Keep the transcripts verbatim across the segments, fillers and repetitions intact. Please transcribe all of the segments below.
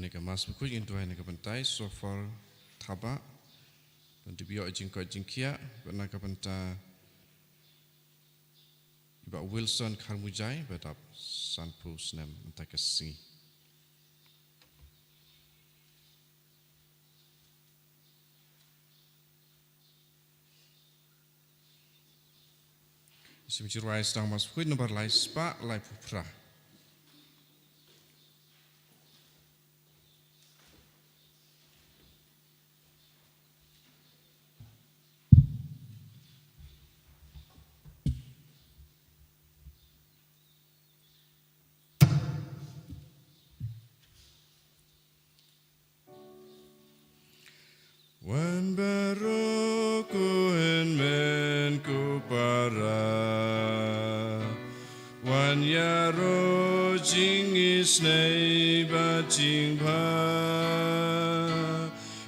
Ïa ka Mass Bakhuid ngin duwai na ka bynta i Sopher Thabah, ban tip ïoh jingkoit jingkhiah, bad na ka bynta i Bah Wilson Kharmujai, ba dap sanphew snem mynta ka sngi. Sim Jingrwai Sdang Mass Bakhuid nombar lai spah laiphew phra. Wan baroh ko hynmen ko para, wan ïaroh jingisynei bad jingbha,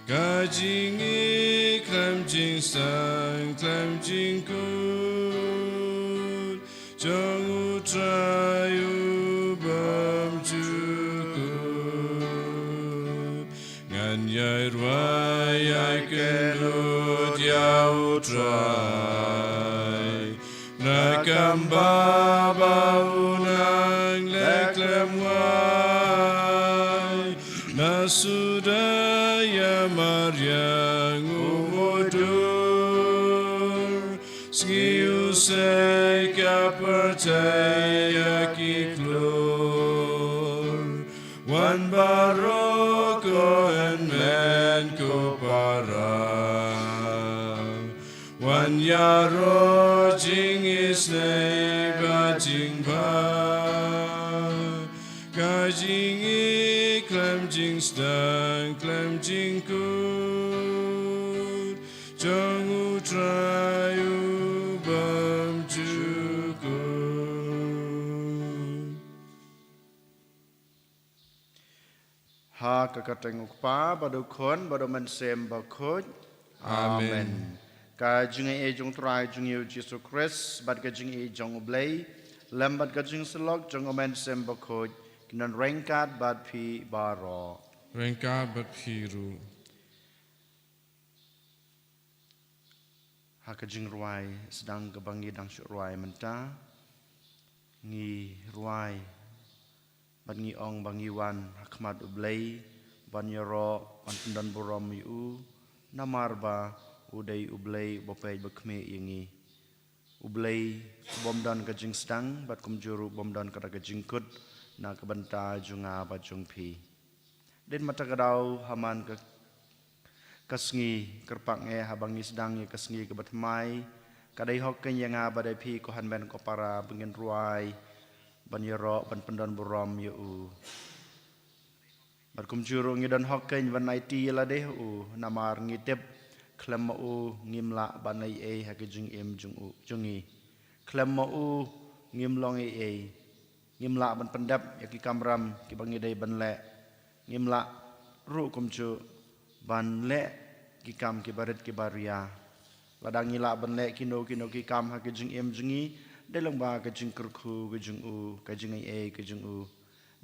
ka jingïeit khlem jingsdang khlem jingkut jong U Trai U Bymjukut. Ngan ïai rwai ïai kynduh ïa U Trai, na kam ba ba u nang leh khlem wai, na suda ïa mariang u mudui. Sngi u sei ka pyrthei ïa ki khlur. Wan baroh ko hynmen ko para, wan ïaroh jingisynei bad jingbha, ka jingïeit khlem jingsdang khlem jingkut jong U Trai U Bymjukut. Ha ka kyrteng U Kpa bad U Khun bad U Mynsiem Bakhuid. Amen. Amen. Ka jingaiei jong U Trai jong ngi U Jisu Khrist bad ka jingïeit jong U Blei lem bad ka jingsyllok jong U Mynsiem Bakhuid kin don ryngkat bad phi baroh. Ryngkat bad phi ruh. Ha ka jingrwai sdang kaba ngi dang shu rwai mynta, ngi rwai bad ngi ong ba ngi wan ha khmat U Blei ban ïaroh, ban pyndon burom ïa U, namar ba U dei U Blei uba peit ba khmih ïa ngi. U Blei u bym don ka jingsdang bad kumjuh ruh u bym don kata ka jingkut na ka bynta jong nga bad jong phi. Dei na kata ka daw ha man ka, ka sngi kyrpang eh haba ngi sdang ïa ka sngi kaba thymmai, ka dei hok keiñ ïa nga bad ïa phi ko hynmen ko para ba ngin rwai ban ïaroh ban pyndon burom ïa U. Bad kumjuh ruh ngi don hok keiñ ban aiti ïa lade ha U, namar ngi tip khlem ma U ngim lah ban leh ei ei ha ka jingim jong U, jong ngi. Khlem ma U ngim long ei ei. Ngim lah ban pyndep ïa ki kamram kiba ngi dei ban leh. Ngim lah ruh kumjuh ban leh ki kam kiba rit kiba ria. Lada ngi lah ban leh kino kino ki kam ha ka jingim jong ngi, dei lyngba ka jingkyrkhu ka jong U, ka jingaiei ka jong U.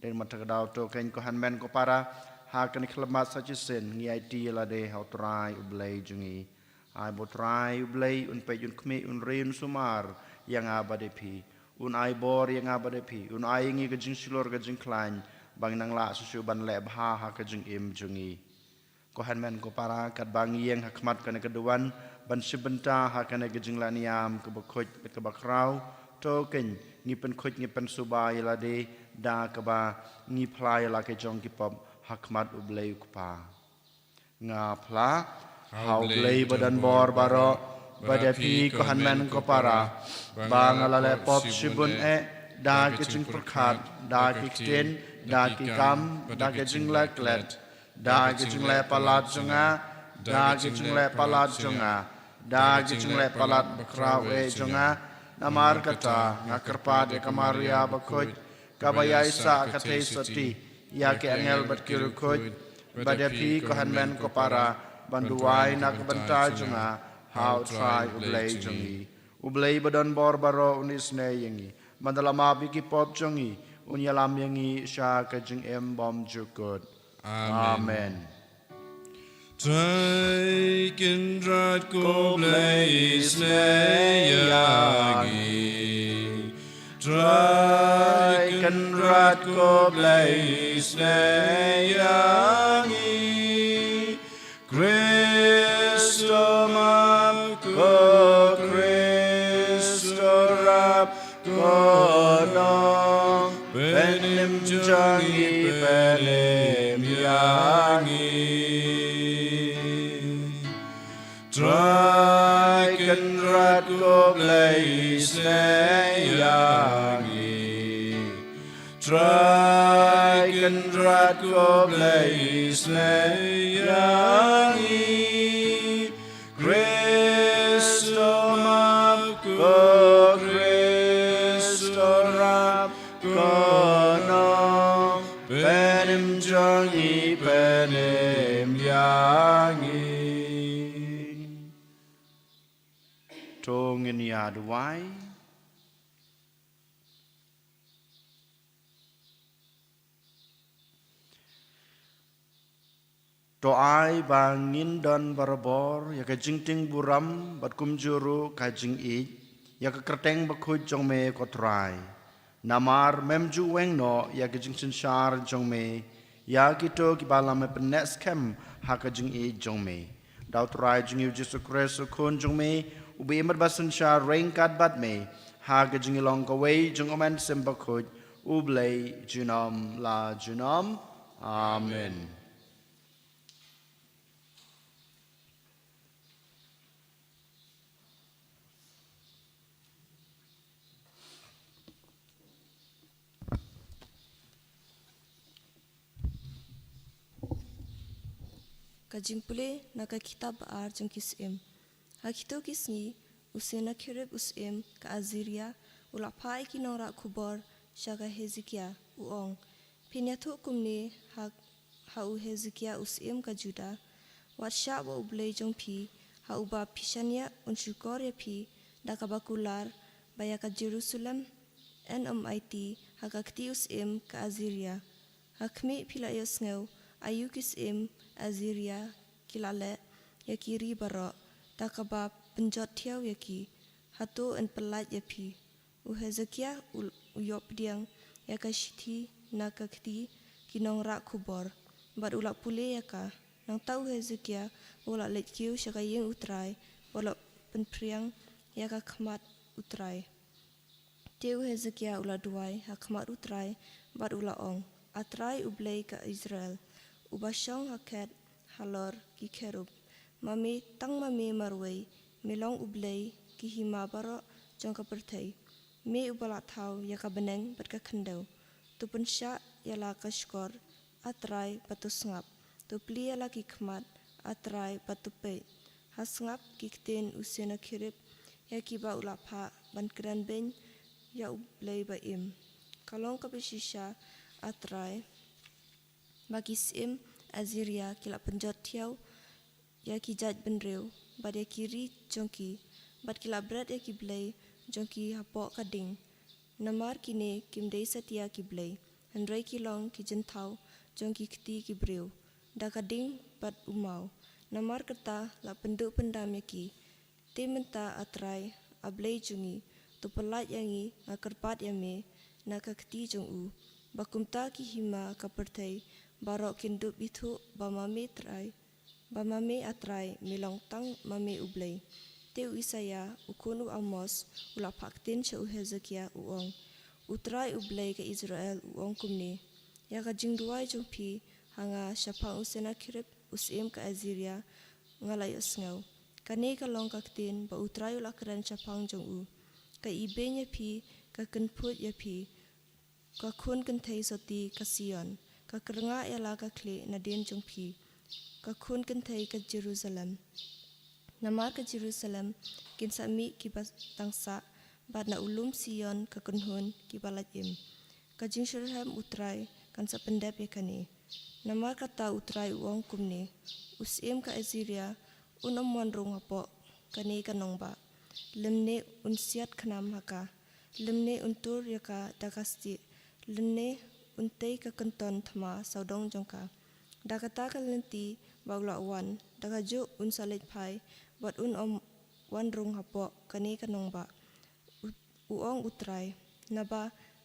Dei na kata ka daw to keiñ ko hynmen ko para, ha kane ka khyllipmat sa shisien ngi aiti ïa lade ha U Trai U Blei jong ngi. Ai ba U Trai U Blei un peit, un khmih, un ri, un sumar ïa nga bad ïa phi. Un ai bor ïa nga bad ïa phi. Un ai ïa ngi ka jingshlur ka jingkhlaiñ ba ngin nang lah shuh shuh ban leh bha ha ka jingim jong ngi. Ko hynmen ko para, katba ngi ïeng ha khmat kane ka duwan ban shim bynta ha kane ka jingleh niam kaba khuid bad kaba khraw, to keiñ ngi pynkhuid, ngi pynsuba ïa lade da kaba ngi phla ïa la ka jong ki pop ha khmat U Blei U Kpa. Nga phla ha U Blei ba don bor baroh, bad ïa phi ko hynmen ko para, ba nga la leh pop shibun eh, da ka jingpyrkhat, da ka ktien, da ki kam, da ka jingleh klet, da ka jingleh palat jong nga, da ka jingleh palat jong nga, da ka jingleh palat bakhraw eh jong nga. Namar kata nga kyrpad ïa ka Maria bakhuid, kaba ïaisah ka theisotti ïa ki angel bad ki riewkhuid, bad ïa phi ko hynmen ko para, ban duwai na ka bynta jong nga ha U Trai U Blei jong ngi. U Blei ba don bor baroh un isynei ïa ngi, ban da la map ïa ki pop jong ngi, un ïalam ïa ngi sha ka jingim bymjukut. Amen. Amen. Trai Kynrad ko Blei isynei ïa ngi. Trai Kynrad ko Blei isynei ïa ngi. Khrist u map, ko Khrist u rap, ko nong, pynim jong ngi pynim ïa ngi. Trai Kynrad ko Blei isynei ïa ngi. Trai Kynrad ko Blei isynei ïa ngi. Khrist u map, ko Khrist u rap, ko nong, pynim jong ngi pynim ïa ngi. To ngin ïa duwai. To ai ba ngin don barabor ïa ka jingtieng burom bad kumjuh ruh ka jingïeit ïa ka kyrteng bakhuid jong me ko Trai. Namar mem ju weng noh ïa ka jingsynshar jong me ïa kito kiba la me pynneh skhem ha ka jingïeit jong me. Da u Trai jong ngi u Jisu Khrist u Khun jong me, uba im bad ba synshar ryngkat bad me ha ka jingïalong kawei jong U Mynsiem Bakhuid, U Blei junom la junom. Amen. Ka jingpule na ka kitab ba ar jong ki Syiem. Ha kito ki sngi, u Sennakherib u syiem ka Assyria u la phah ïa ki nongrah khubor sha ka Hezekiah, u ong, phin ïathuh kumne ha, ha u Hezekiah u syiem ka Judah, wat shah ba U Blei jong phi, ha uba phi shaniah un shukor ïa phi da kaba kular, ba ïa ka Jerusalem yn ym aiti ha ka kti u syiem ka Assyria. Ha khmih phi la ïohsngew aïu ki syiem Assyria ki la leh ïa ki ri baroh, da kaba pynjot thiaw ïa ki. Hato yn pyllait ïa phi? U Hezekiah u, u ïoh pdiang ïa ka shithi na ka kti ki nongrah khubor, bad u la pule ïa ka. Nangta u Hezekiah u la leit kiew sha ka ïing U Trai, bad u la pynphriang ïa ka khmat U Trai. Te u Hezekiah u la duwai ha khmat U Trai, bad u la ong, A Trai U Blei ka Israel, uba shong ha khet halor ki kherub, ma me, tang ma me marwei me long U Blei ki hima baroh jong ka pyrthei. Me uba la thaw ïa ka bneng bad ka khyndew. To pynshah ïa la ka shkor, A Trai, bad to sngap. To plie ïa la ki khmat, A Trai, bad to peit. Ha sngap ki ktien u Sennakherib ïa kiba u la phah ban kren beiñ ïa U Blei ba im. Ka long kaba shisha, A Trai, ba ki syiem Assyria ki la pynjot thiaw ïa ki jaitbynriew bad ïa ki ri jong ki, bad ki la bret ïa ki blei jong ki hapoh ka ding. Namar kine kim dei satia ki blei, hynrei ki long ki jynthaw jong ki kti ki briew, da ka ding bad u maw. Namar kata la pynduh pyndam ïa ki. Te mynta, A Trai, A Blei jong ngi, to pyllait ïa ngi, nga kyrpad ïa me na ka kti jong u, ba kumta ki hima ka pyrthei baroh kin dup ithuh ba ma me Trai, ba ma me, A Trai, me long tang ma me U Blei. Te u Isaïah u khun u Amoz u la phah ktien sha u Hezekiah, u ong, U Trai U Blei ka Israel u ong kumne, ïa ka jingduwai jong phi ha nga shaphang u Sennakherib u syiem ka Assyria nga la ïohsngew. Kane ka long ka ktien ba U Trai u la kren shaphang jong u: Ka ibeiñ ïa phi, ka kynphuid ïa phi, ka khun kynthei soti ka Sion, ka kyrngah ïa la ka khlieh nadien jong phi, ka khun kynthei ka Jerusalem. Namar ka Jerusalem kin sa mih kiba tang sah, bad na u lum Sion ka kynhun kiba lait im. Ka jingshitrhem U Trai kan sa pyndep ïa kane. Namar kata U Trai u ong kumne: U syiem ka Assyria un ym wan rung hapoh kane ka nongbah, lymne un siat khnam ha ka, lymne un tur ïa ka da ka stieh, lymne un tei ka kynton thma sawdong jong ka. Da kata ka lynti ba u la wan, da kajuh un sa leit phai, bad un ym wan rung hapoh kane ka nongbah, u, u ong U Trai. Naba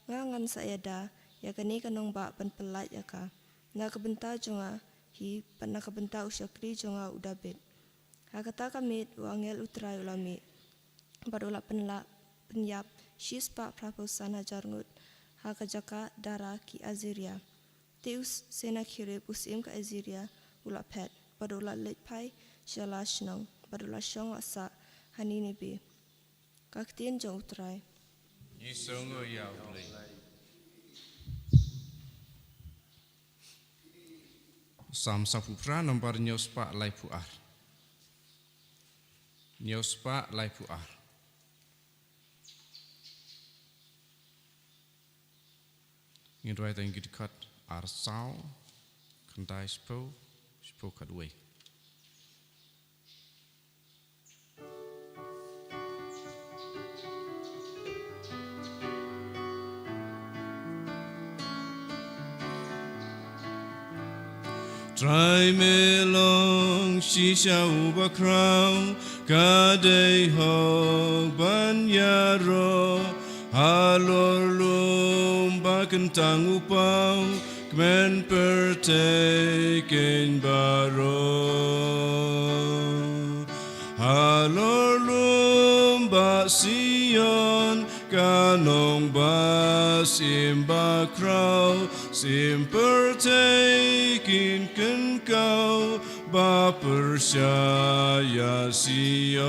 nga ngan sa ïada ïa kane ka nongbah ban pyllait ïa ka na ka bynta jong nga hi, bad na ka bynta u shakri jong nga u Dabid. Ha kata ka miet u angel U Trai u la mih, bad u la pynlah pynïap shispah phraphew san hajar ngut ha ka jaka dara ki Assyria. Te u Sennacherib u syiem ka Assyria u la phet, bad u la leit phai sha la shnong, bad u la shong wah sah ha Nineveh. Ka ktien jong U Trai. Ngi sngewnguh ïa U Blei. Salm saphew phra, nombar hynñiew spah laiphew ar. Hynñiew spah laiphew ar. Ngin rwai tang ki dkhot ar saw, khyndai shiphew, shiphew khatwei. Trai me long shisha uba khraw, ka dei hok ban ïaroh, halor lum ba kyntang u paw, kmen pyrthei keiñ baroh. Halor lum ba Sion, ka nongbah syiem ba khraw, syiem pyrthei kin kynkhaw, ba pyrshah ïa Sion.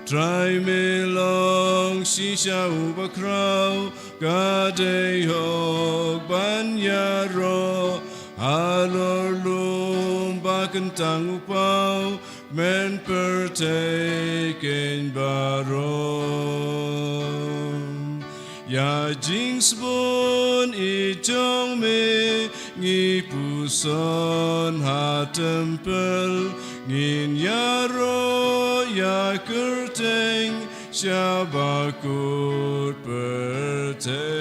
Trai me long shisha uba khraw, ka dei hok ban ïaroh, halor lum ba kyntang u paw, kmen pyrthei keiñ baroh. Ïa jingsbun i jong me ngi puson ha templ, ngin ïaroh ïa kyrteng sha ba kut pyrthei.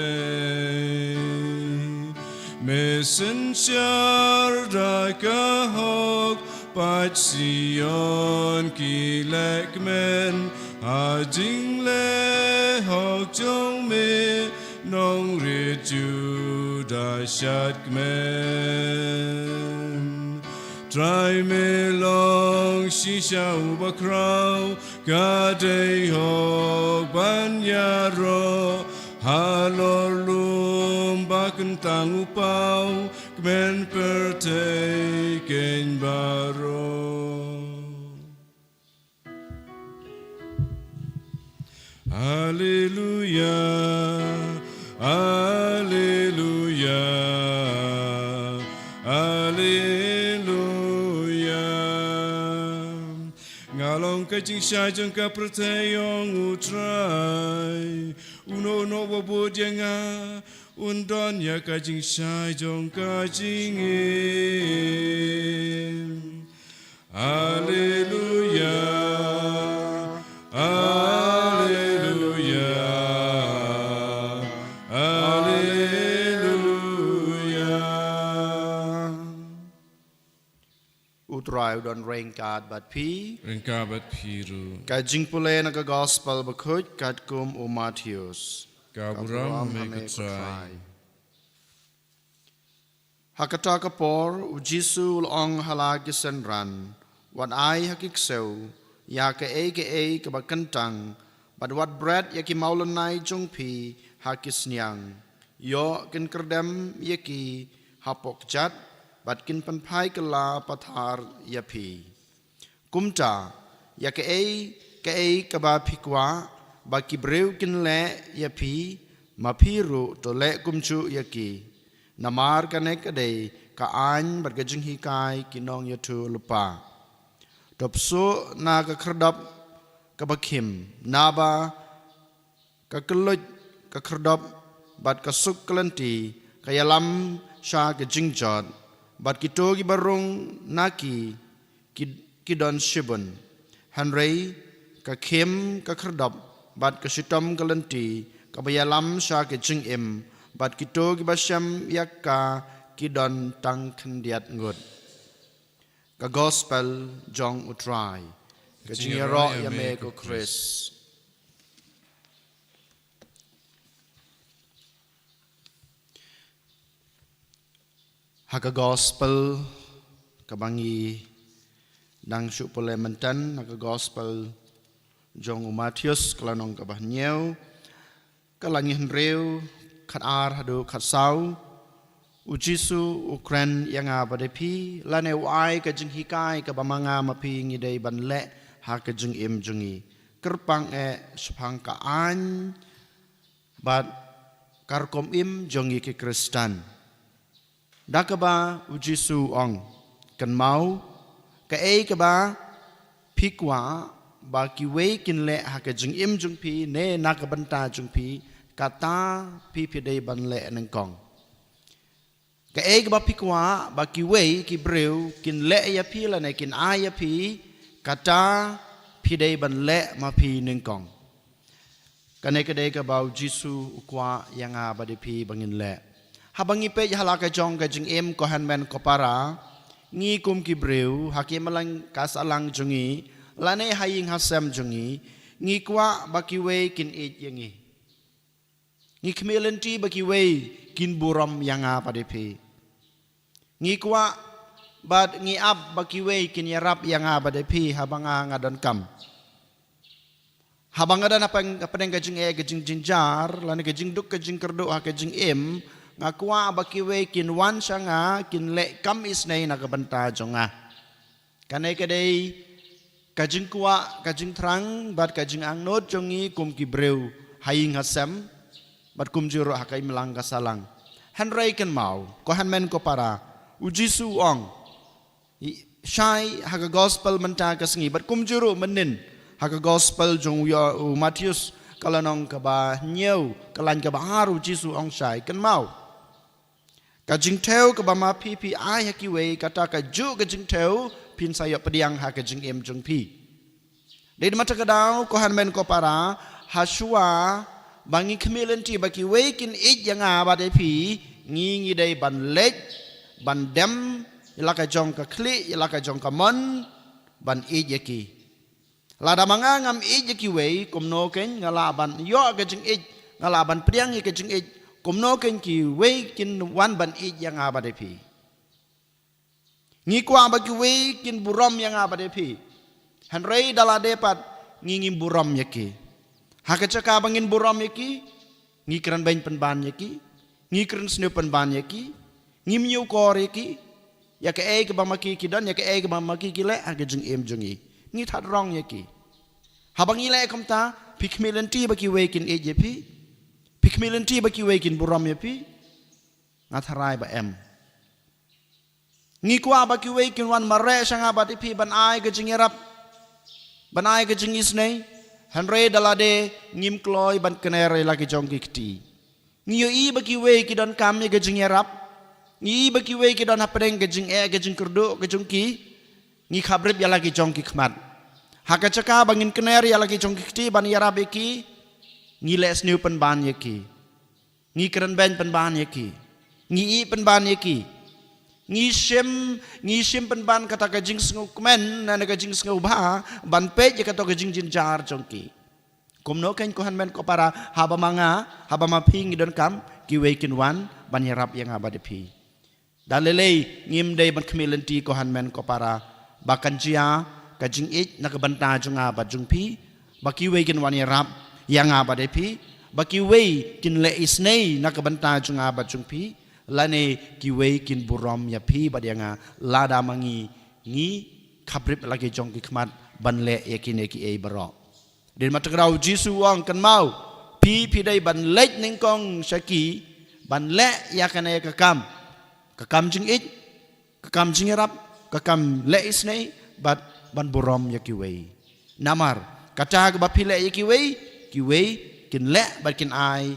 Me synshar da ka hok, pat Sion ki leh kmen, ha jingleh hok jong me, nongrit Judah shad kmen. Trai me long shisha uba khraw, ka dei hok ban ïaroh, halor lum ba kyntang u paw, kmen pyrthei keiñ baroh. Alleluia, alleluia, alleluia. Nga long ka jingshai jong ka pyrthei, ong U Trai. Uno uno uba bud ïa nga, un don ïa ka jingshai jong ka jingim. Alleluia, alleluia, alleluia. U Trai u don ryngkat bad phi. Ryngkat bad phi ruh. Ka jingpule na ka Gospel bakhuid katkum u Mathaios. Ka burom ha me ko Trai. Ha kata ka por, u Jisu u la ong ha la ki synran, wat ai ha ki ksew ïa kaei kaei kaba kyntang, bad wat bret ïa ki mawlynnai jong phi ha ki sniang. Ïoh kin kyrdem ïa ki hapoh kjat, bad kin pynphai kylla pathar ïa phi. Kumta, ïa kaei kaei kaba phi kwah ba ki briew kin leh ïa phi, ma phi ruh to leh kumjuh ïa ki. Namar kane ka dei ka aiñ bad ka jinghikai ki nongïathuhlypa. To pyrshah na ka khyrdop kaba khim, naba ka kylluid ka khyrdop bad ka suk ka lynti ka ïalam sha ka jingjot, bad kito kiba rung na ki, ki, ki don shibun. Hynrei ka khim ka khyrdop bad ka shitom ka lynti kaba ïalam sha ka jingim, bad kito kiba shem ïa ka ki don tang khyndiat ngut. Ka Gospel jong U Trai. Ka jingïaroh ïa me ko Khrist. Ha ka Gospel kaba ngi dang shu pule mynta, ha ka Gospel jong u Mathaios, ka lynnong kaba hynñiew, ka lain hynriew, khatar haduh khatsaw, U Jisu u kren ïa nga bad ïa phi, lane u ai ka jinghikai kaba ma nga ma phi ngi dei ban leh ha ka jingim jong ngi. Kyrpang eh shaphang ka aiñ bad ka rukom im jong ngi ki Khristan. Da kaba U Jisu u ong, kynmaw, kaei kaba phi kwah ba kiwei kin leh ha ka jingim jong phi ne na ka bynta jong phi, kata phi phi dei ban leh nyngkong. Kaei kaba phi kwah ba kiwei ki briew kin leh ïa phi lane kin ai ïa phi, kata phi dei ban leh ma phi nyngkong. Kane ka dei kaba U Jisu u kwah ïa nga bad ïa phi ba ngin leh. Haba ngi peit ha la ka jong ka jingim ko hynmen ko para, ngi kum ki briew ha ki imlang ka sahlang jong ngi lane ha ïing ha sem jong ngi, ngi kwah ba kiwei kin ïeit ïa ngi. Ngi khmih lynti ba kiwei kin burom ïa nga bad ïa phi. Ngi kwah bad ngi ap ba kiwei kin ïarap ïa nga bad ïa phi haba nga nga donkam. Haba nga don hapdeng, hapdeng ka jingeh ka jingjynjar lane ka jingduk ka jingkyrduh ha ka jingim, nga kwah ba kiwei kin wan sha nga kin leh kam isynei na ka bynta jong nga. Kane ka dei ka jingkwah, ka jingthrang bad ka jingangnud jong ngi kum ki briew ha ïing ha sem bad kumjuh ruh ha ka imlang ka sahlang. Hynrei kynmaw ko hynmen ko para, U Jisu u ong, i, shai ha ka Gospel mynta ka sngi bad kumjuh ruh mynnin ha ka Gospel jong u Yo-, u Mathaios, ka lynnong kaba hynñiew, ka lain kaba ar, U Jisu u ong shai, kynmaw, ka jingthew kaba ma phi phi ai ha kiwei, kata kajuh ka jingthew phin sa ïoh pdiang ha ka jingim jong phi. Dei na kata ka daw ko hynmen ko para, ha shuwa ba ngi khmih lynti ba kiwei kin ïeit ïa nga bad ïa phi, ngi ngi dei ban leit ban dem ïa la ka jong ka khlieh, ïa la ka jong ka mon, ban ïeit ïa ki. Lada ma nga ngam ïeit ïa kiwei, kumno kein nga lah ban ïoh ka jingïeit, nga lah ban pdiang ïa ka jingïeit, kumno kein kiwei kin wan ban ïeit ïa nga bad ïa phi. Ngi kwah ba kiwei kin burom ïa nga bad ïa phi. Hynrei da lade pat ngi ngim burom ïa ki. Ha ka jaka ba ngin burom ïa ki, ngi kren beiñ pynban ïa ki, ngi kren sniew pynban ïa ki, ngim ñiewkor ïa ki, ïa kaei kaba ma ki ki don, ïa kaei kaba ma ki ki leh ha ka jingim jong ngi. Ngi thad rong ïa ki. Haba ngi leh kumta, phi khmih lynti ba kiwei kin ïeit ïa phi. Phi khmih lynti ba kiwei kin burom ïa phi. Nga tharai ba em. Ngi kwah ba kiwei kin wan mareh sha nga bad ïa phi ban ai ka jingïarap, ban ai ka jingisynei. Hynrei da lade ngim kloi ban kner ïa la ki jong ki kti. Ngi ïohi ba kiwei ki donkam ïa ka jingïarap. Ngi ïohi ba kiwei ki don hapdeng ka jingeh ka jingkyrduh ka jong ki. Ngi khaprip ïa la ki jong ki khmat. Ha ka jaka ba ngin kner ïa la ki jong ki kti ban ïarap ïa ki, ngi leh sniew pynban ïa ki. Ngi kren beiñ pynban ïa ki. Ngi ïeit pynban ïa ki. Ngi shim, ngi shim pynban kata ka jingsngewkmen, na ka jingsngewbha, ban peit ïa kata ka jingjynjar jong ki. Kumno kein ko hynmen ko para, haba ma nga, haba ma phi ngi donkam, kiwei kin wan ban ïarap ïa nga bad ïa phi. Da lei lei ngim dei ban khmih lynti ko hynmen ko para, ba kan jia ka jingïeit na ka bynta jong nga bad jong phi, ba kiwei kin wan ïarap ïa nga bad ïa phi, ba kiwei kin leh isynei na ka bynta jong nga bad jong phi, lane kiwei kin burom ïa phi bad ïa nga, lada ma ngi ngi khaprip la ki jong ki khmat ban leh ïa kine kiei baroh. Dei na kata ka daw U Jisu u ong kynmaw, phi phi dei ban leit nyngkong sha ki, ban leh ïa kane ka kam. Ka kam jingïeit, ka kam jingïarap, ka kam leh isynei, bad ban burom ïa kiwei. Namar kata kaba phi leh ïa kiwei, kiwei kin leh bad kin ai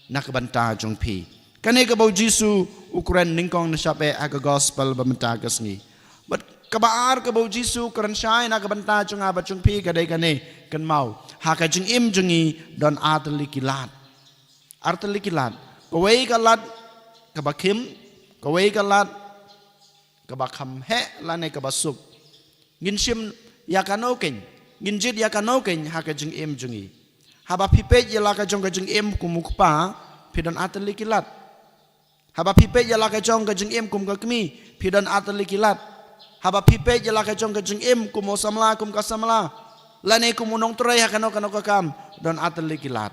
na ka bynta jong phi. Kane kaba U Jisu u kren nyngkong na shaphrang ha ka Gospel ba mynta ka sngi. Bad kaba ar kaba U Jisu u kren shai na ka bynta jong nga bad jong phi ka dei kane, kynmaw, ha ka jingim jong ngi don artylli ki lad. Artylli ki lad. Kawei ka lad kaba khim, Kawei ka lad kaba kham heh lane kaba suk. Ngin shim ïa kano keiñ, ngin jied ïa kano keiñ ha ka jingim jong ngi. Haba phi peit ïa la ka jong ka jingim kum u kpa, phi don artylli ki lad. Haba phi peit ïa la ka jong ka jingim kum ka kmie, phi don artylli ki lad. Haba phi peit ïa la ka jong ka jingim kum u samla, kum ka samla, lane kum u nongtrei ha kano kano ka kam, don artylli ki lad.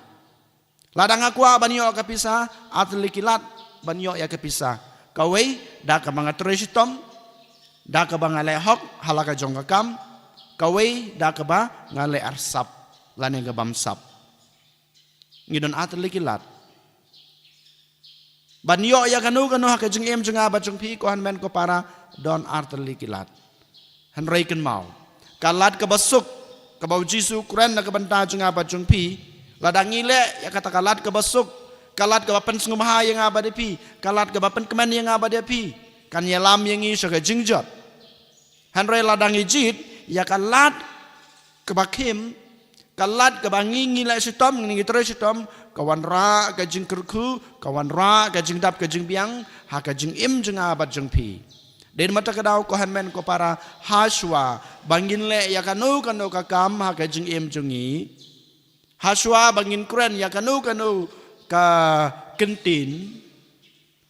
Lada nga kwah ban ïoh ka pisa, artylli ki lad ban ïoh ïa ka pisa. Kawei da kaba nga trei shitom, da kaba nga leh hok ha la ka jong ka kam. Kawei da kaba nga leh arsap lane ka bamsap. Ngi don artylli ki lad. Ban ïoh ïa kano kano ha ka jingim jong nga bad jong phi, ko hynmen ko para, don artylli ki lad. Hynrei kynmaw, ka lad kaba suk kaba u Jisu u kren na ka bynta jong nga bad jong phi, lada ngi leh ïa kata ka lad kaba suk, ka lad kaba pynsngewbha ïa nga bad ïa phi, ka lad kaba pynkmen ïa nga bad ïa phi, kan ïalam ïa ngi sha ka jingjot. Hynrei lada ngi jied ïa ka lad kaba khim, ka lad kaba ngi, ngi leh shitom, ngi, ngi trei shitom, ka wanrah ka jingkyrkhu, ka wanrah ka jingdap ka jingbiang ha ka jingim jong nga bad jong phi. Dei namar kata ka daw, ko hynmen ko para, hashwa ba ngin leh ïa kano kano ka kam ha ka jingim jong ngi, hashwa ba ngin kren ïa kano kano ka kyntien,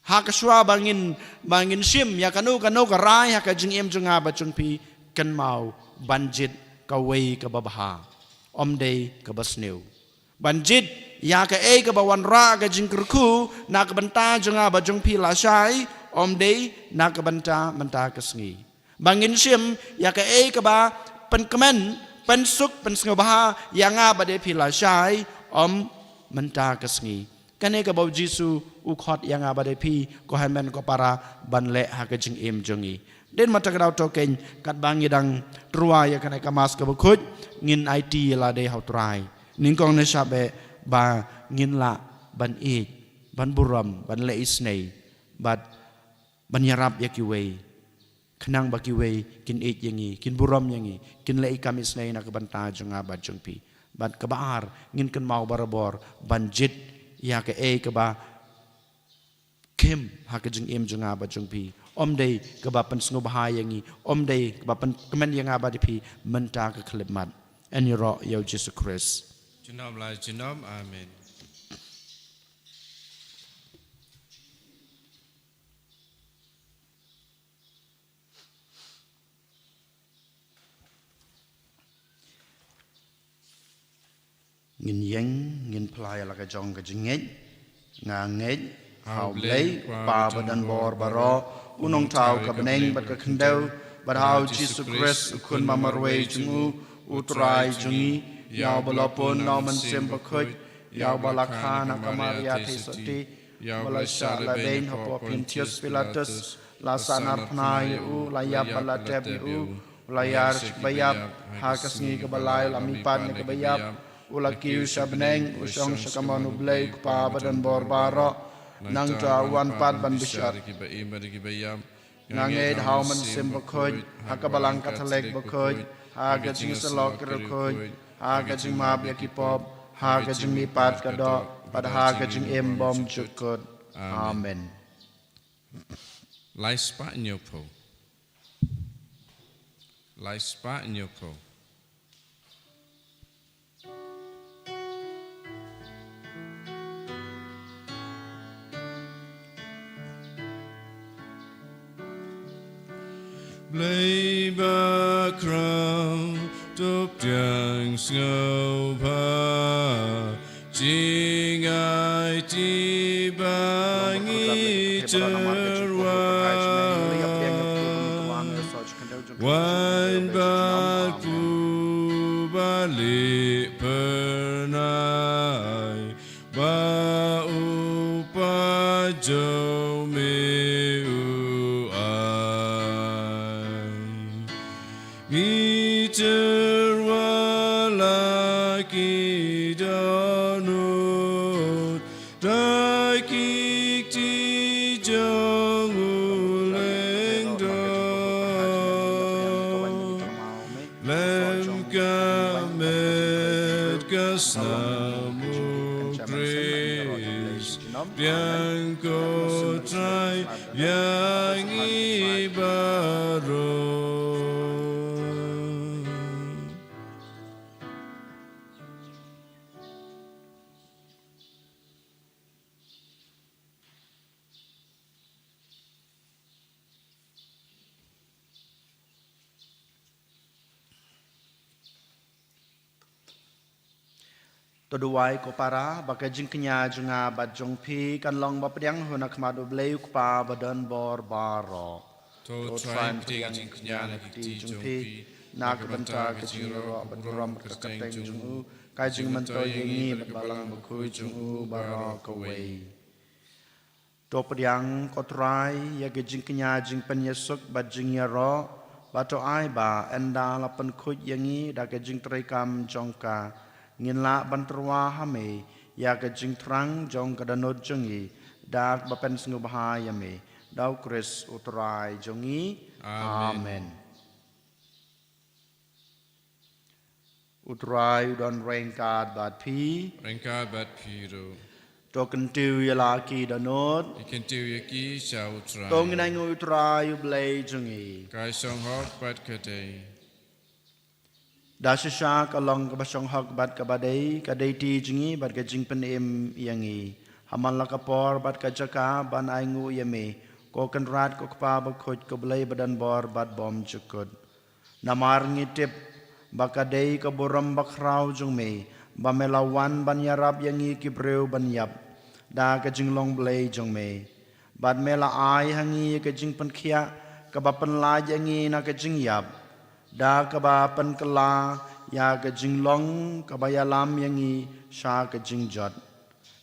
ha ka shuwa ba ngin, ba ngin shim ïa kano kano ka rai ha ka jingim jong nga bad jong phi, kynmaw ban jied kawei kaba bha, ym dei kaba sniew. Ban jied ïa kaei kaba wanrah ka jingkyrkhu na ka bynta jong nga bad jong phi lashai, ym dei na ka bynta mynta ka sngi. Ba ngin shim ïa kaei kaba pynkmen, pynsuk, pynsngewbha ïa nga bad ïa phi lashai, ym mynta ka sngi. Kane kaba u Jisu u khot ïa nga bad ïa phi, ko hynmen ko para, ban leh ha ka jingim jong ngi. Dei namar kata ka daw to keiñ, katba ngi dang tyrwa ïa kane ka Mass kaba khuid, ngin aiti ïa lade ha u Trai. Nyngkong nyngshap eh ba ngin lah ban ïeit, ban burom, ban leh isynei, bad ban ïarap ïa kiwei, khnang ba kiwei kin ïeit ïa ngi, kin burom ïa ngi, kin leh i kam isynei na ka bynta jong nga bad jong phi. Bad kaba ar, ngin kynmaw barabor ban jied ïa kaei kaba khim ha ka jingim jong nga bad jong phi. Ym dei kaba pynsngewbha ïa ngi, ym dei kaba pynkmen ïa nga bad ïa phi mynta ka khyllipmat. Yn ïaroh ïa u Jisu Khrist. Junom la junom, amen. Ngin ïeng, ngin phla ïa la ka jong ka jingngeit. Nga ngeit ha U Blei, Kpa ba don bor baroh, u nongthaw ka bneng bad ka khyndew, bad ha U Jisu Khrist, u Khun ba marwei jong u, U Trai jong ngi, ïa uba la pun na U Mynsiem Bakhuid, ïa uba la kha na ka Maria Theisotti, ïa uba la shah la dei hapoh Pontius Pilatus, la sahnarphna ïa u, la ïap bad la tep ïa u, u la ïar sha kiba ïap, ha ka sngi kaba lai u la mihpat na kiba ïap, u la kiew sha bneng, u shong sha kamon U Blei U Kpa ba don bor baroh. Nangta u wan pat ban bishar ïa kiba im bad ïa kiba ïap. Nga ngeit ha U Mynsiem Bakhuid, ha ka Balang Katholik bakhuid, ha ka jingïasyllok ki riewkhuid, ha ka jingmap ïa ki pop, ha ka jingmihpat ka doh, bad ha ka jingim bymjukut. Amen. Lai spah hynñiew phew. Lai spah hynñiew phew. Blei bakhraw, to pdiang sngewbha, jingaiti ba ngi tyrwa. Waiñ bad puh ba lieh phyrnai, ba u Pa jong me u ai. Ngi tyrwa la ki dohnud, da ki kti jong u lyngdoh. Lem ka met ka snam U Khrist, pdiang ko Trai. ïa ngi baroh. To duwai ko para, ba ka jingkñia jong nga bad jong phi kan long ba pdiang hun ha khmat U Blei U Kpa ba don bor baroh. To Trai pdiang jingkñia na ka kti jong phi, na ka bynta ka jingïaroh bad burom ka kyrteng jong u, ka jingmyntoi ïa ngi bad Balang Bakhuid jong u baroh kawei. To pdiang ko Trai ïa ka jingkñia jingpynïasuk bad jingïaroh, ba to ai ba ynda la pynkhuid ïa ngi da ka jingtreikam jong ka, ngin lah ban tyrwa ha me ïa ka jingthrang jong ka dohnud jong ngi, da kaba pynsngewbha ïa me, da U Khrist U Trai jong ngi. Amen. Amen. U Trai u don ryngkat bad phi. Ryngkat bad phi ruh. To kyntiew ïa la ki dohnud. Ki kyntiew ïa ki sha U Trai. To ngin ainguh ïa U Trai U Blei jong ngi. Ka shong hok bad ka dei. Da shisha ka long kaba shong hok bad kaba dei, ka dei ti jong ngi bad ka jingpynim ïa ngi. Ha man la ka por bad ka jaka ban ainguh ïa me, ko Kynrad ko Kpa Bakhuid ko Blei ba don bor bad bymjukut. Namar ngi tip ba ka dei ka burom bakhraw jong me, ba me la wan ban ïarap ïa ngi ki briew ban ïap da ka jinglong Blei jong me. Bad me la ai ha ngi ka jingpynkhiah kaba pynlait ïa ngi na ka jingïap, da kaba pynkylla ïa ka jinglong kaba ïalam ïa ngi sha ka jingjot,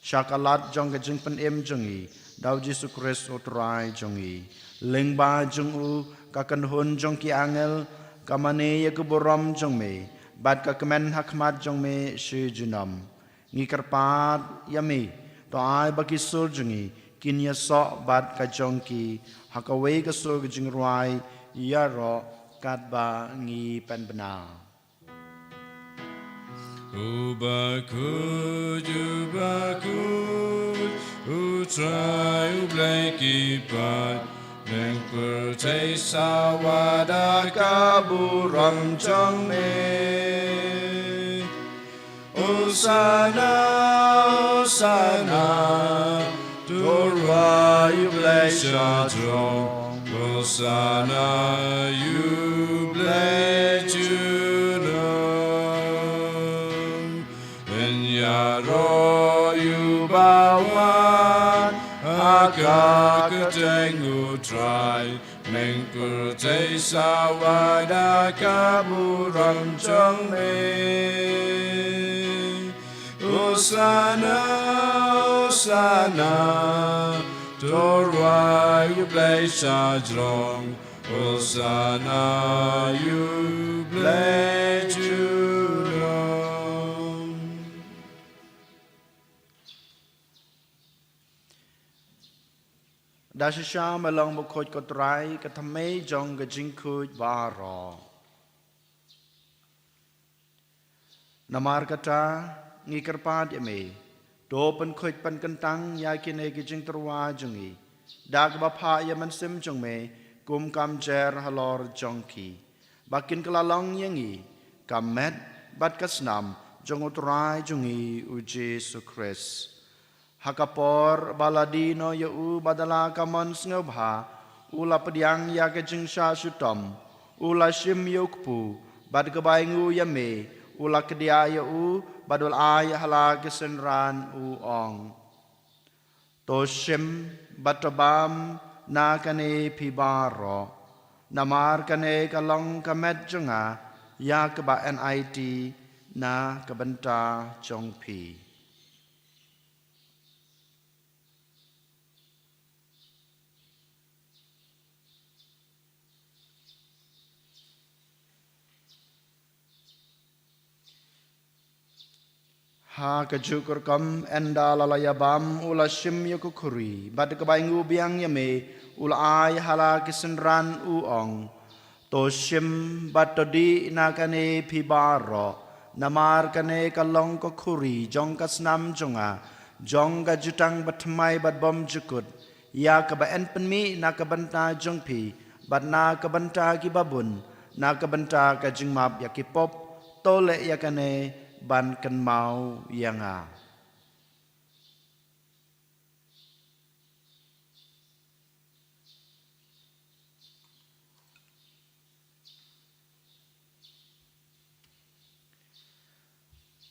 sha ka lad jong ka jingpynim jong ngi, da U Jisu Khrist U Trai jong ngi. Lyngba jong u, ka kynhun jong ki angel ka mane ïa ka burom jong me, bad ka kmen ha khmat jong me shi junom. Ngi kyrpad ïa me, to ai ba ki sur jong ngi kin ïasoh bad ka jong ki ha kawei ka sur ka jingrwai ïaroh, katba ngi pynbna. U bakhuid, u bakhuid, U Trai U Blei ki paid, ïing pyrthei sawa da ka burom jong me. Hosana, Hosana, to rwai ïa U Blei shajrong. Hosana ïa U Blei junom. Yn ïaroh ïa uba wan ha ka kyrteng U Trai. Ïing pyrthei sawa da ka burom jong me. Hosana, Hosana, to rwai ïa U Blei shajrong. Hosana ïa U Blei junom. Da shisha me long bakhuid ko Trai, ka thymmei jong ka jingkhuid baroh. Namar kata, ngi kyrpad ïa me, to pynkhuid pynkyntang ïa kine ki jingtyrwa jong ngi, da kaba phah ïa u Mynsiem jong me kum ka mjer halor jong ki, ba kin kylla long ïa ngi ka met bad ka snam jong U Trai jong ngi U Jisu Khrist. Ha ka por ba la die noh ïa u bad da la ka mon sngewbha, u la pdiang ïa ka jingshah shitom, u la shim ïa u kpu, bad kaba ainguh ïa me, u la kdiah ïa u, bad u la ai ha la ki synran, u ong: To shim bad to bam na kane phi baroh, namar kane ka long ka met jong nga, ïa kaba yn aiti na ka bynta jong phi. Ha kajuh ka rukom, ynda la la ïa bam, u la shim ïa ka khuri, bad kaba ainguh biang ïa me, u la ai ha la ki synran, u ong: To shim bad to dih na kane phi baroh, namar kane ka long ka khuri jong ka snam jong nga, jong ka jutang bathymmai bad bymjukut, ïa kaba yn pynmih na ka bynta jong phi bad na ka bynta ki babun, na ka bynta ka jingmap ïa ki pop. To leh ïa kane ban kynmaw ïa nga.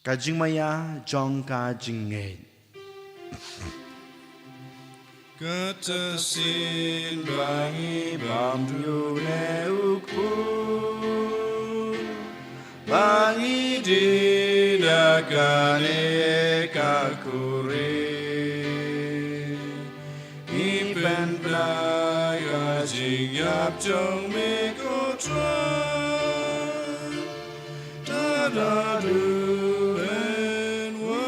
Ka jingmaïa jong ka jingngeit. Kata shisien ba ngi bam ïa une u kpu, ba ngi die da kane ka khuri, ngi pynbna ka jingïap jong me ko Trai, tad haduh phin wan.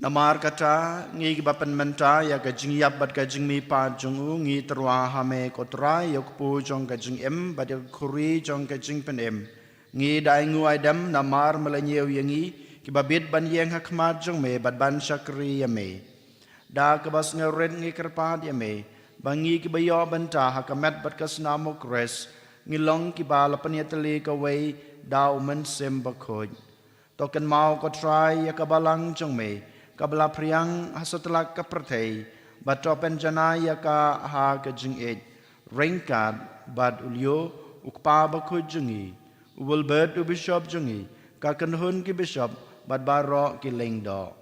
Namar kata, ngi kiba pynmynta ïa ka jingïap bad ka jingmihpat jong u, ngi tyrwa ha me ko Trai, ïa u kpu jong ka jingim bad ïa ka khuri jong ka jingpynim. Ngi da ainguh aidem namar me la ñiew ïa ngi, kiba bit ban ïeng ha khmat jong me bad ban shakri ïa me. Da kaba sngewrit ngi kyrpad ïa me ba ngi kiba ïoh bynta ha ka met bad ka snam u Khrist, ngi long kiba la pynïatylli kawei da u Mynsiem Bakhuid. To kynmaw ko Trai ïa ka balang jong me kaba la phriang ha satlak ka pyrthei, bad to pynjanai ïa ka ha ka jingïeit ryngkat bad u Leo, u Kpa Bakhuid jong ngi, u Wilbert u Bishop jong ngi, ka kynhun ki bishop bad baroh ki lyngdoh.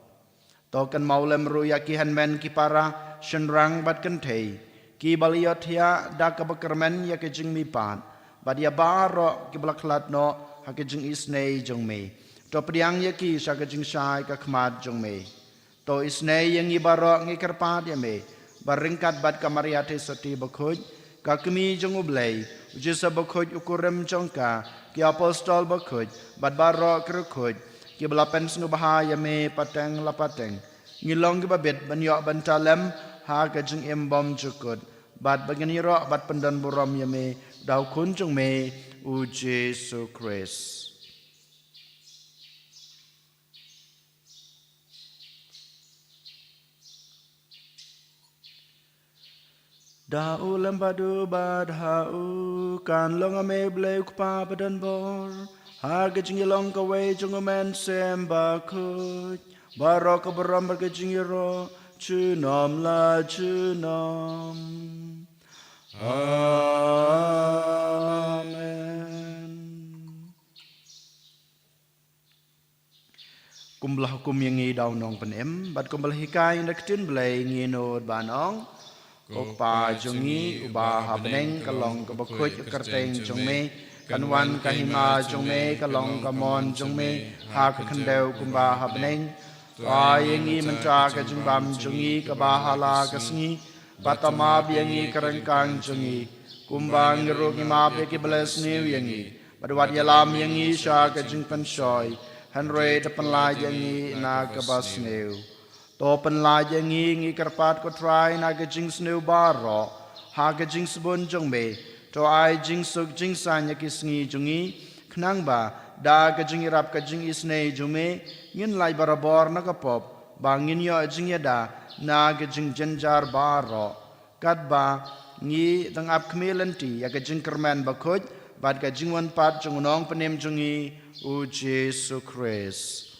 To kynmaw lem ruh ïa ki hynmen ki para, shynrang bad kynthei, kiba la ïohthiah da kaba kyrmen ïa ka jingmihpat, bad ïa baroh kiba la khlad noh ha ka jingisynei jong me. To pdiang ïa ki sha ka jingshai ka khmat jong me. To isynei ïa ngi baroh, ngi kyrpad ïa me ba ryngkat bad ka Maria Theisotti Bakhuid, ka Kmie jong u Blei, u Joseph Bakhuid u kurim jong ka, ki apostol bakhuid bad baroh ki riewkhuid kiba la pynsngewbha ïa me pateng la pateng, ngin long kiba bit ban ïoh bynta lem ha ka jingim bymjukut, bad ba ngin ïaroh bad pyndonburom ïa me da u Khun jong me, u Jisu Khrist. Da u lem bad u bad ha u, kan long ha me u Blei u Kpa badonbor, ha ka jingïalong kawei jong u Mynsiem Bakhuid, baroh ka burom bad ka jingïaroh junom la junom. Amen. Kumba la hukum ïa ngi da u Nongpynim, bad kumba la hikai na ka ktien Blei, ngin nud ban ong: Ko Kpa jong ngi uba ha bneng, ka long kaba khuid ka kyrteng jong me, kan wan ka hima jong me, ka long ka mon jong me ha ka khyndew kumba ha bneng. To ai ïa ngi mynta ka jingbam jong ngi kaba ha la ka sngi, bad to map ïa ngi ka ryngkang jong ngi, kumba ngi ruh ngi map ïa kiba la sniew ïa ngi, bad wat ïalam ïa ngi sha ka jingpynshoi, hynrei to pynlait ïa ngi na kaba sniew. To pynlait ïa ngi, ngi kyrpad ko Trai, na ka jingsniew baroh, ha ka jingsbun jong me, to ai jingsuk jingsaiñ ïa ki sngi jong ngi, khnang ba da ka jingïarap ka jingisynei jong me, ngin lait barabor na ka pop, ba ngin ïoh jingïada na ka jingjynjar baroh. Katba ngi dang ap khmih lynti ïa ka jingkyrmen bakhuid bad ka jingwan pat jong u Nongpynim jong ngi, u Jisu Khrist.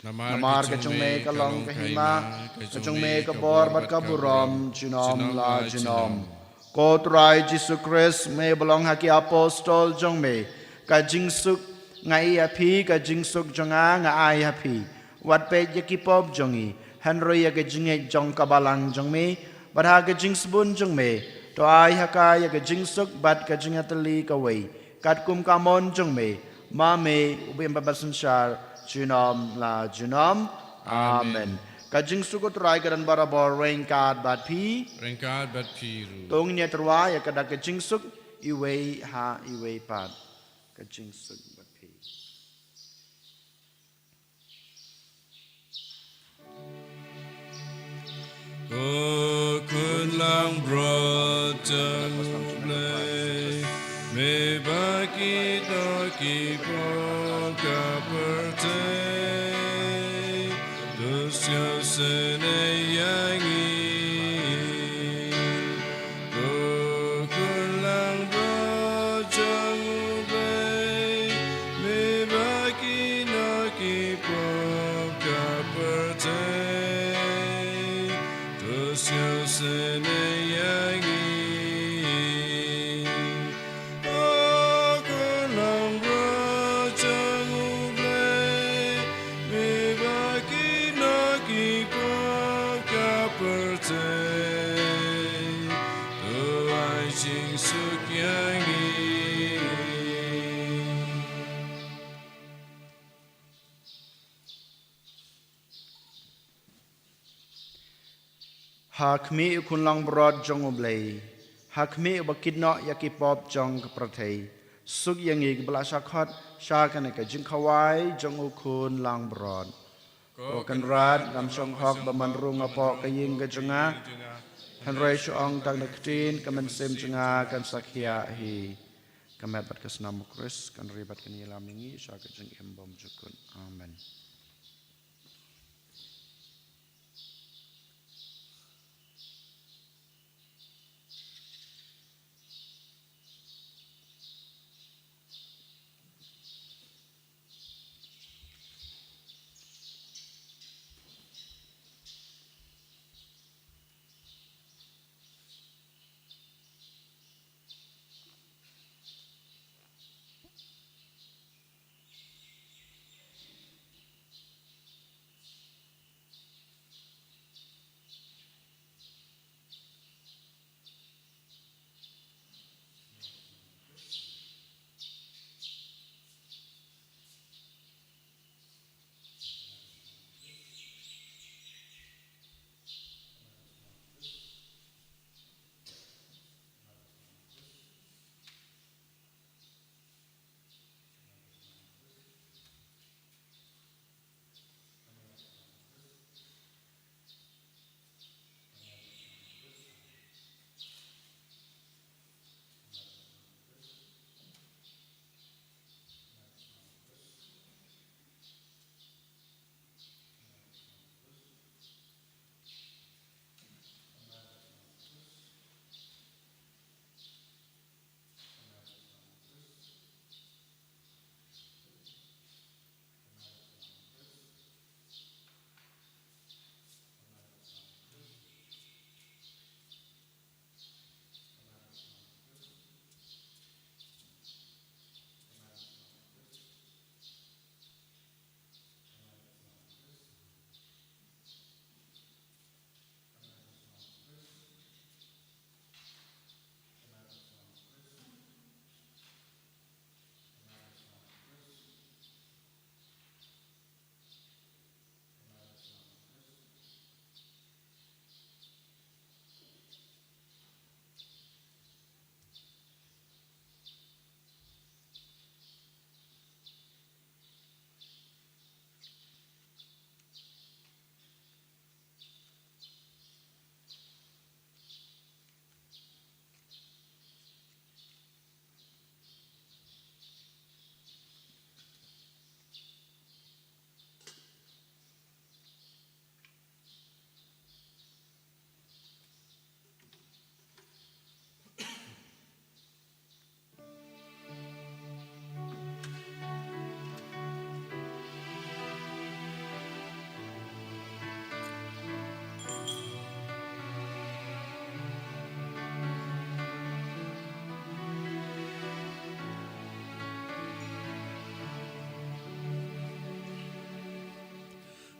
Namar ka jong me ka long ka hima, ka jong me ka bor bad ka burom junom la junom. Ko Trai Jisu Khrist, me ba la ong ha ki apostol jong me: Ka jingsuk nga ai ha phi, ka jingsuk jong nga nga ai ha phi. Wat peit ïa ki pop jong ngi, hynrei ïa ka jingngeit jong ka balang jong me. Bad ha ka jingsbun jong me, to ai ha ka ïa ka jingsuk bad ka jingïatylli kawei, katkum ka mon jong me, ma me uba im bad synshar junom la junom. Amen. Amen. Ka jingsuk u Trai ka don barabor ryngkat bad phi. Ryngkat bad phi ruh. To ngin ïatyrwa ïa ka da ka jingsuk iwei ha iwei pat. Ka jingsuk bad phi. Ko Khun langbrot jong U Blei, me ba kito ki pop ka pyrthei, to Sngewsynei ïa ngi, ko khun langbrot jong U Blei, me ba ki nongkyrpad ka pyrthei, to sngewsynei ïa ngi. Ko khun langbrot jong U Blei, me ba ki nongkyrpad ka pyrthei, to ai jingsuk ïa ngi. Ha khmih u khun langbrot jong U Blei, ha khmih uba kit noh ïa ki pop jong ka pyrthei, suk ïa ngi kiba la shah khot sha kane ka jingkhawai jong u khun langbrot. Ko Kynrad, ngam shong hok ba man rung hapoh ka ïing ka jong nga, hynrei shu ong tang da ka ktien, ka mynsiem jong nga kan sa khiah hi. Ka met bad ka snam u Khrist kan ri bad kan ïalam ïa ngi sha ka jingim bymjukut. Amen.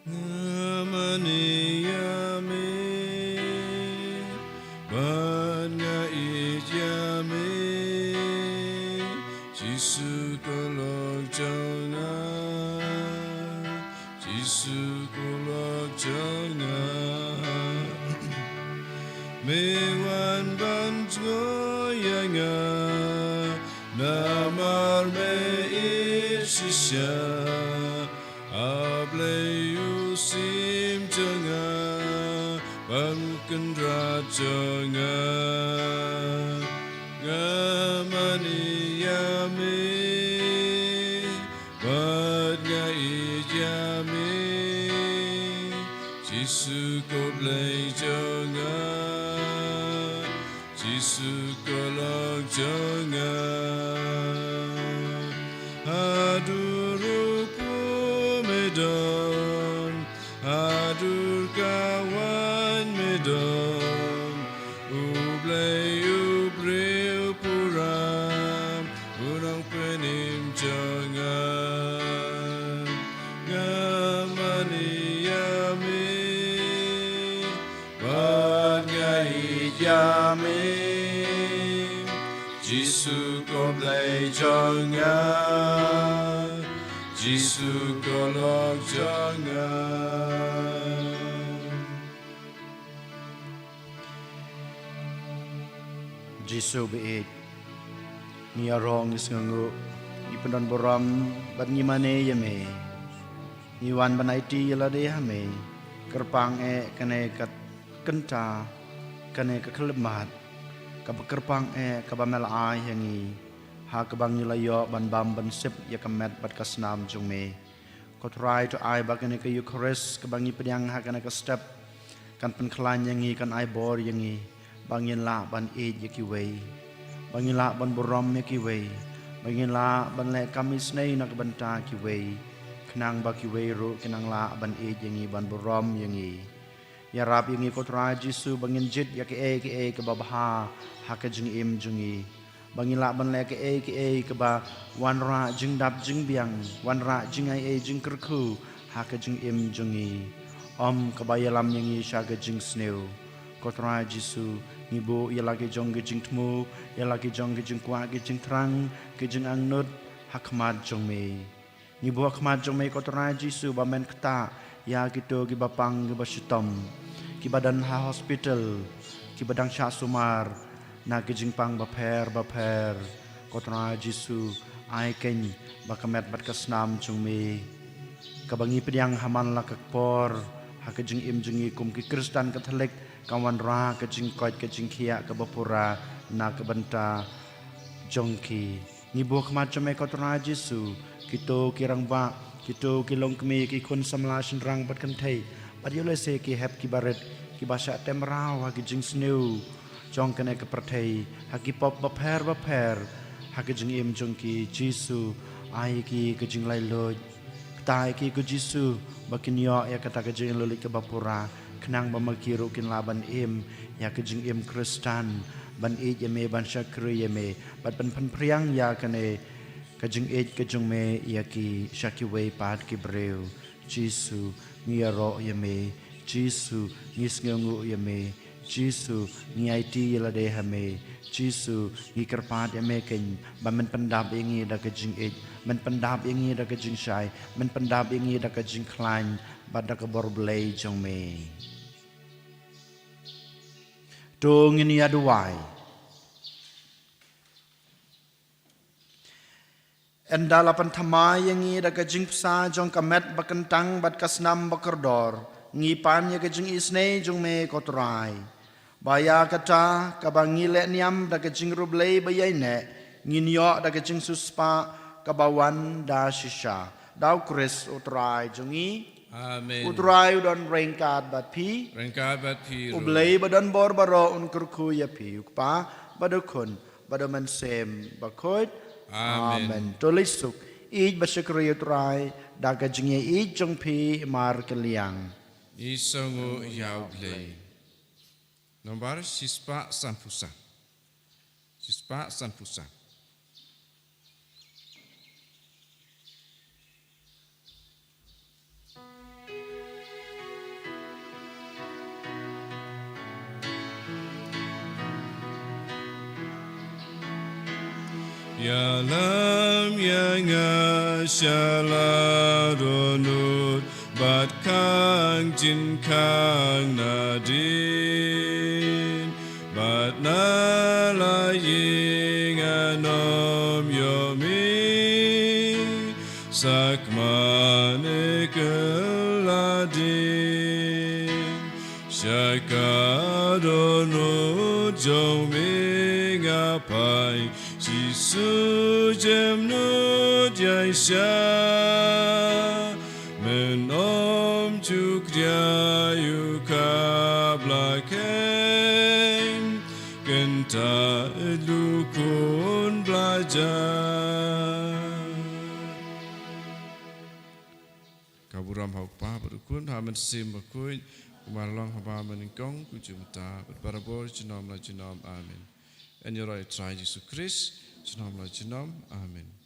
Nga mane ïa me, bad nga ïeit ïa me, Jisu ko lok jong nga, Jisu ko lok jong nga. Me wan ban jngoh ïa nga, namar me ïeit shisha. A Blei u syiem jong nga, bad u kynrad jong nga. Nga mane ïa me, bad nga ïeit ïa me, Jisu ko Blei jong nga, Jisu ko Lok jong nga. Haduh ruh kum me don, haduh ka wan me don, U Blei u briew pura, U Nongpynim jong nga. Nga mane ïa me, bad nga ïeit ïa me, Jisu ko Blei jong nga, Jisu ko Lok jong nga. Jisu ba ïeit, ngi ïaroh, ngi sngewnguh, ngi pyndonburom bad ngi mane ïa me. Ngi wan ban aiti ïa lade ha me, kyrpang eh kane ka kynta, kane ka khyllipmat, kaba kyrpang eh kaba me la ai ha ngi, ha kaba ngi la ïoh ban bam ban sip ïa ka met bad ka snam jong me. Ko Trai, to ai ba kane ka Eukharist kaba ngi pdiang ha kane ka step kan pynkhlaiñ ïa ngi, kan ai bor ïa ngi ba ngin lah ban ïeit ïa kiwei, ba ngin lah ban burom ïa kiwei, ba ngin lah ban leh kam isynei na ka bynta kiwei, khnang ba kiwei ruh kin nang lah ban ïeit ïa ngi, ban burom ïa ngi. Ïarap ïa ngi ko Trai Jisu ba ngin jied ïa kaei kaei kaba bha ha ka jingim jong ngi, ba ngin lah ban leh kaei kaei kaba wanrah jingdap jingbiang, wanrah jingai ei jingkyrkhu ha ka jingim jong ngi, ym kaba ïalam ïa ngi sha ka jingsniew. Ko Trai Jisu, ngi buh ïa la ki jong ki jingthmu, ïa la ki jong ki jingkwah, ki jingthrang, ki jingangnud ha khmat jong me. Ngi buh ha khmat jong me ko Trai Jisu ba men ktah ïa kito kiba pang kiba shitom, kiba don ha hospital, kiba dang shah sumar na ki jingpang bapher bapher. Ko Trai Jisu, ai keiñ ba ka met bad ka snam jong me kaba ngi pdiang ha man la ka por ha ka jingim jong ngi kum ki Khristan Katholik kan wanrah ka jingkoit ka jingkhiah kaba pura na ka bynta jong ki. Ngi buh ha khmat jong me ko Trai Jisu, kito ki rangbah, kito ki longkmie, ki khun samla shynrang bad kynthei, bad ïoh lehse ki hep ki barit, kiba shah tem raw ha ki jingsniew jong kane ka pyrthei, ha ki pop bapher bapher ha ka jingim jong ki. Jisu, ai ïa ki ka jinglaitluid. Ktah ïa ki ko Jisu ba kin ïoh ïa kata ka jinglaitluid kaba pura, khnang ba ma ki ruh kin lah ban im ïa ka jingim Khristan, ban ïeit ïa me, ban shakri ïa me, bad ban pynphriang ïa kane ka jingïeit ka jong me ïa ki sha kiwei pat ki briew. Jisu, ngi ïaroh ïa me. Jisu, ngi sngewnguh ïa me. Jisu, ngi aiti ïa lade ha me. Jisu, ngi kyrpad ïa me keiñ ba men pyndap ïa ngi da ka jingïeit, men pyndap ïa ngi da ka jingshai, men pyndap ïa ngi da ka jingkhlaiñ bad da ka bor Blei jong me. To ngin ïa duwai. Ynda la pynthymmai ïa ngi da ka jingpynsah jong ka met ba kyntang bad ka snam ba kordor, ngi pan ïa ka jingisynei jong me ko Trai, ba ïa kata kaba ngi leh niam da ka jingriewblei ba ïaineh, ngin ïoh da ka jingsiewspah kaba wan da shisha. Da U Khrist U Trai jong ngi. Amen. U Trai u don ryngkat bad phi. Ryngkat bad phi ruh. U Blei ba don bor baroh un kyrkhu ïa phi, U Kpa bad U Khun bad U Mynsiem Bakhuid. Amen. Amen. To leit suk, ïeit bad shakri ïa U Trai da ka jingïeit jong phi markylliang. Ngi sngewnguh ïa U Blei. Nombar shispah sanphew san. Shispah sanphew san. Ïalam ïa nga sha la dohnud bad khang jingkhang nadien, bad na la ïing ngan ym ïoh mih, sa khmat ne kylla dien. Sha ka dohnud jong me nga phai, Jisu jem nud ïa sha, men ym ju khriat ïa u Sa lu kun bla ja. Ka burom ha u Kpa bad u Khun, ha u Mynsiem Bakhuid, kumba la long haba mynnyngkong, kumjuh mynta, bad barabor junom la junom. Amen. Ïaroh ïa u Trai Jisu Khrist junom la junom. Amen.